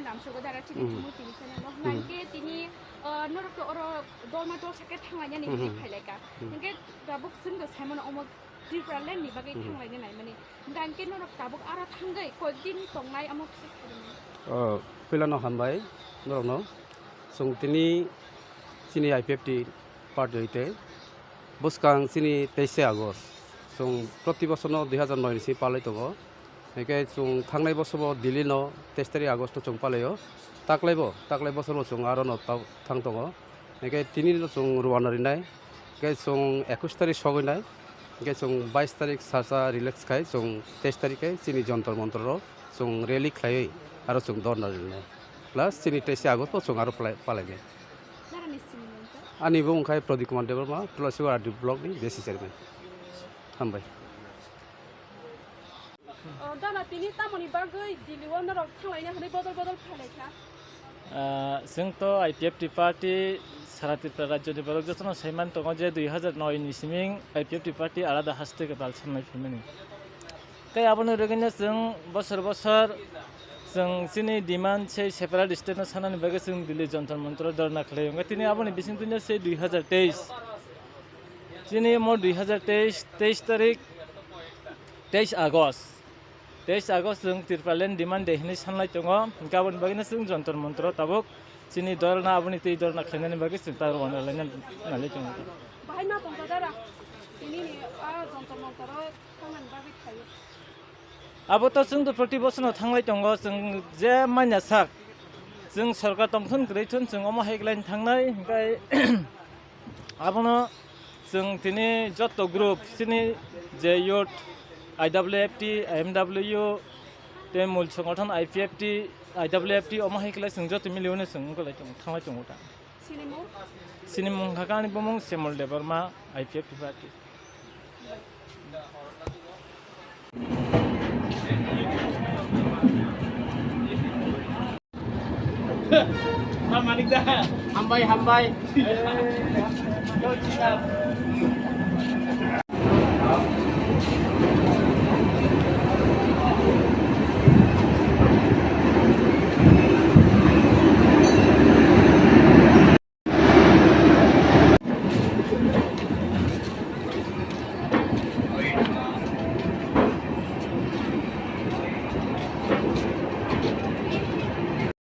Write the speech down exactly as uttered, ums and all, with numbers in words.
Namsogo dara chini Mhm. chumui tini sene no. Mhm. Hingke tini, ah, norok to oro dolma dolsa khe thanglainani Mhm. twi phailaika. Mhm. Hingke tabuk chwng do saimano omo Tripura land ni bagwi Mhm. thanglainani mani. Hingke norok tabuk aro thangwi koi din tongnai omo kisa saimano. Oh, puilano hambai norokno. Chwng tini chini I P F T party hoite bwskang chini teise August. Chwng proti bosorno dui hazar noi ni simi palai tongo. Hingke chwng thangnai bosorbo Delhi no teis tarik August no chwng palaio. Taklaibo, taklai bosorbo chwng aro no ta-, thang tongo. Hingke tini no chwng rwna rinai. Hingke chwng ekush tarik sogwi nai. Hingke chwng bais tarik salsa relax khai chwng teis tarik khe chini Jantar Mantar o chwng rally khlaiwi aro chwng dhorna rinai. Plus chini teis August bo chwng aro palai-, palainai. Nara ni simi nung to? Ani bo wngkha Pradeep Kumar Debbarma, Tulasibar R D block ni vice chairman. Hambai. O, dana tini tamoni bagwi Delhi o norok thanglaina hwnwi bodol bodol phailai kha. Ah, chwng to I P F T party sara Tripura rajyoni borok jotono saiman tongo je dui hazar noi ni siming I P F T party alada haste kwtal samnai phaimani. Tei aboni rwgwino chwng bosor bosor chwng chini demand sei separate state no sanani bagwi chwng Delhi Jantar Mantar o dhorna khlai. Hwnkhe tini aboni bising tini sei dui hazar teis. Chini mo dui hazar teis, teis tarik, teis August. Teis August chwng Tripura land demand day hwnwi sanlai tongo. Hwnkhe aboni bagwino chwng Jantar Mantar o tabuk chini dhorna aboni tei dhorna khlainani bagwi chwng ta rwna laina nalai tongo. Bahai ma tongkha dara? Tini ni a Jantar Mantar o thangnani bagwi khlaiwi. Abo to chwng to proti bochorno thanglai tongo, chwng je manya sak, chwng sorkar tongthun kwrwi thun chwng omo hai khlai thangnai, hwnkhe abono chwng tini joto group chini je youth, I W F T, I M W, tei mul songothon I P F T, I W F T omo hai khlai chwng joto miliwino chwng wngkha lai tongo, thanglai tongo ta. Sinimung? Sinimung hakhe ani bumung Semol Debbarma, I P F T party. Hambai, hambai.